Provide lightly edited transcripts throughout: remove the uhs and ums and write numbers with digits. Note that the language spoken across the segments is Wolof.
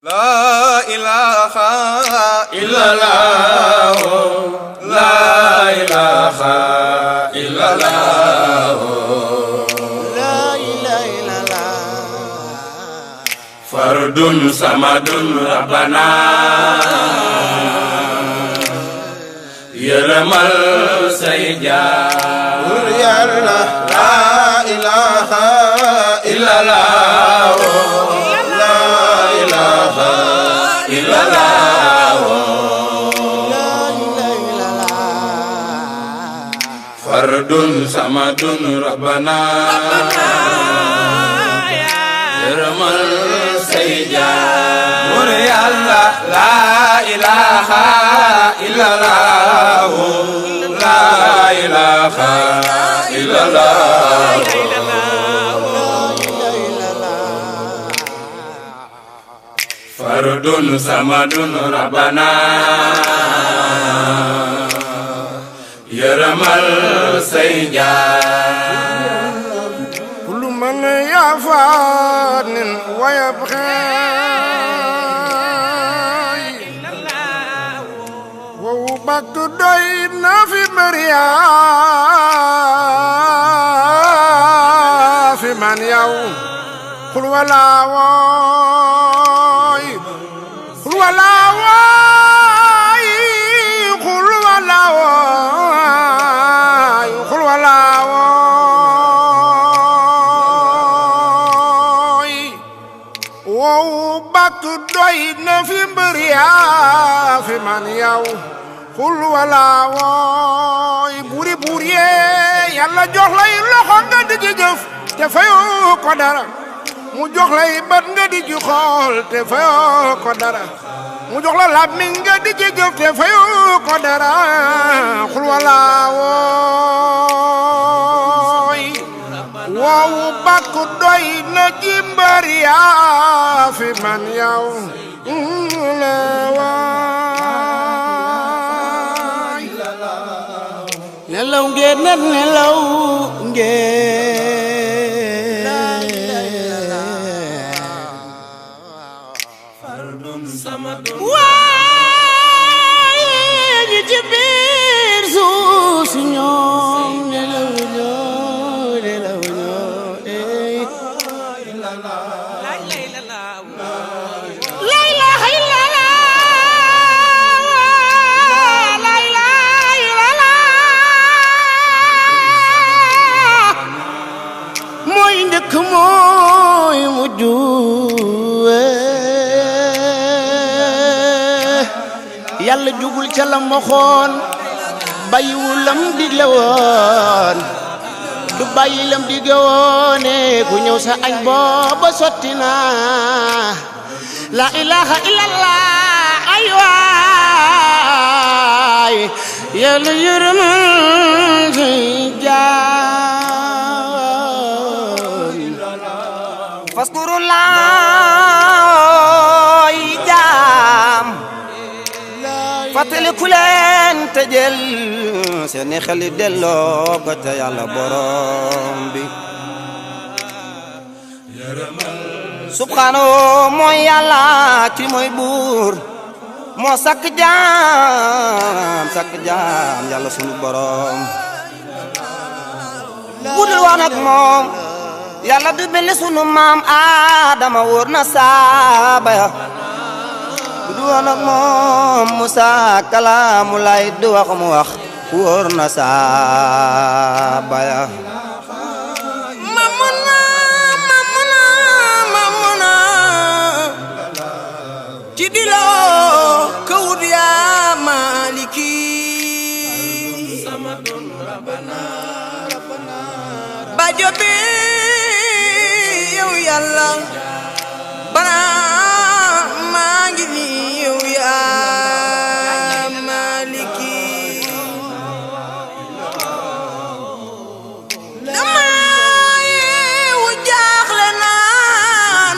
La ilaha illallah, la ilaha illallah, la ilaha illallah. Fardun samadun rabbana yaramal sayja yalla la ilaha illallah, la ilaha illallah, fardun samadun rabbana yaramal sayja yalla la ilaha illallah, la ilaha illallah, fardun samadun rabbana yaramal sayja kullu man yafanin wa yabghi wa bak doy na fi mariya fi man yaw qul wala qul wala qul wala qul wala wow bak doy na fi mbëriya fi man yaw qul wala buri yàlla jox lay loxo nga di ci jëf te fayoo ko dara mu jox lay bët nga di ci xool te fayoo ko dara mu jox la làmmiñ nga di ci jëf te fayoo ko dara qul wala wow bak doy na ci mbëriya fi man yaw la nelaw ngeen nelaw ngeen waaye ñi ci biir suuf si ñoom nelaw ñoo la ilaha illallah, la ilaha illallah, mooy njëkk mooy mujj yàlla jugul ca la moxoon bàyyiwul lam digle woon du bàyyi lam dige woone ku ñëw sa añ booba sotti na la ilaha illallah ay waay yàlla yërëm jaam faskurullah jaam fàttaliku leen te jël seeni xel delloo ko te yàlla borom bi subhanahu mooy yàlla ki mooy buur moo sakk jaam yàlla sunu borom budul woon ak moom yàlla du mel ni sunu maam Adama wóor na saaba ya budul woon ak moom Musa kalaamu lay du wax mu wax wóor na saaba ya ci diloo kawut yaa maliki bajo bi yow yàlla bana maa ngi ni yow yaa maliki dama yeewu jaaxle naan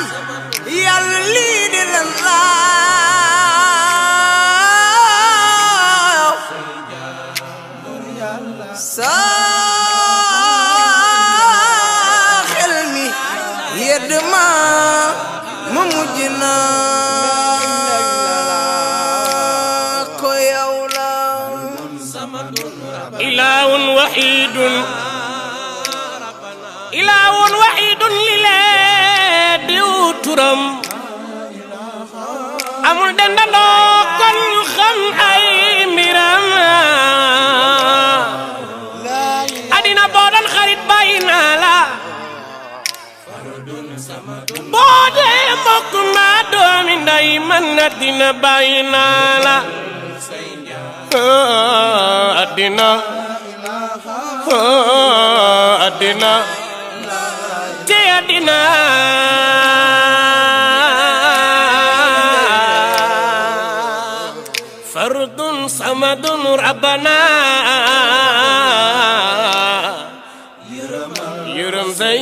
yàlla lii di lan saa xel mi yedd ma wahidun ilahun wahidun lile diw turam amul dendandoo kon ñu xam ay mbiram adina boo doon xarit bàyyi naa la boo dee mbokk ma doomi nday man adina bàyyi naa la adina adina te adina fardun samadun rabbana yërëm say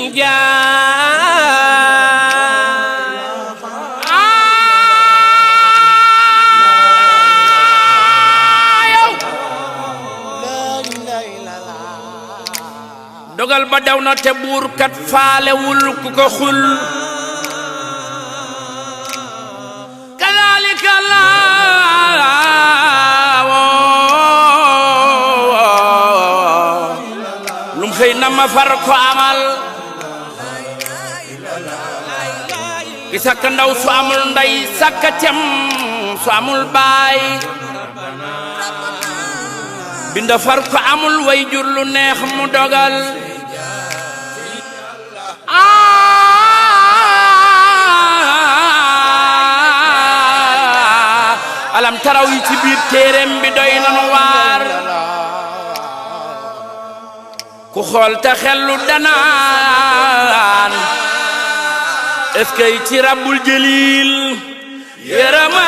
dogal ba daw na te buur kat faalewul ku ko xul kadalika la lum xëy na ma far ko amal ki sakka ndaw su amul ndey sakka cem su amul baay binda far ko amul way jur lu neex mu dogal alam taraw yi ci biir téereem bi doy nanu waar ku xool te xellu danaan est-ce que ci rabbul jalil yërëma